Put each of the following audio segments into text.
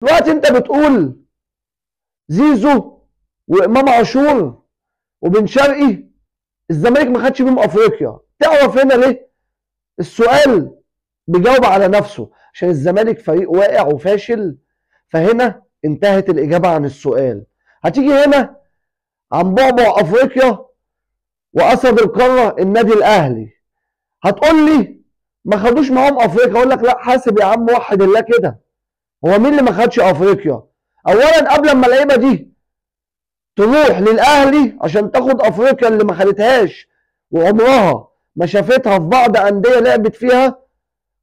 دلوقتي انت بتقول زيزو وامام عاشور وبن شرقي الزمالك ما خدش بيهم افريقيا، تعرف هنا ليه؟ السؤال بيجاوب على نفسه، عشان الزمالك فريق واقع وفاشل. فهنا انتهت الاجابة عن السؤال. هتيجي هنا عن بعبع افريقيا واسد القارة النادي الاهلي، هتقول لي ما خدوش معاهم افريقيا، اقول لك لا حاسب يا عم وحد الله كده. هو مين اللي ما خدش افريقيا؟ اولا قبل ما اللعيبة دي تروح للاهلي عشان تاخد افريقيا اللي ما خدتهاش وعمرها ما شافتها في بعض اندية لعبت فيها،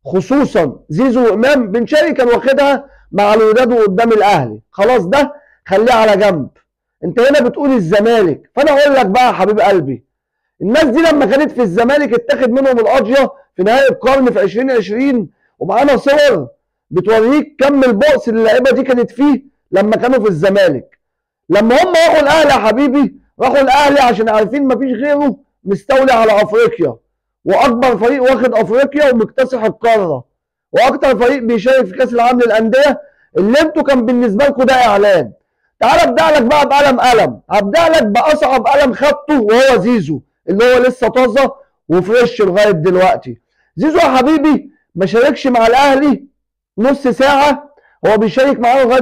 خصوصا زيزو وامام. بن شرقي كان واخدها مع الوداد وقدام الاهلي، خلاص ده خليه على جنب. انت هنا بتقول الزمالك، فانا اقول لك بقى يا حبيب قلبي، الناس دي لما كانت في الزمالك اتاخد منهم القضية في نهاية القرن في 2020، ومعانا صور بتوريك كم البؤس اللي اللعيبة دي كانت فيه لما كانوا في الزمالك. لما هم راحوا الاهلي يا حبيبي، راحوا الاهلي عشان عارفين مفيش غيره مستولي على افريقيا، واكبر فريق واخد افريقيا ومكتسح القارة، واكتر فريق بيشارك في كاس العالم للاندية، اللي انتوا كان بالنسبة لكم ده اعلان. تعال ابدا لك بقى بقلم قلم، هبدا لك باصعب قلم خدته وهو زيزو اللي هو لسه طازة وفريش لغاية دلوقتي. زيزو يا حبيبي ما شاركش مع الاهلي نص ساعة، هو بيشارك معاه لغاية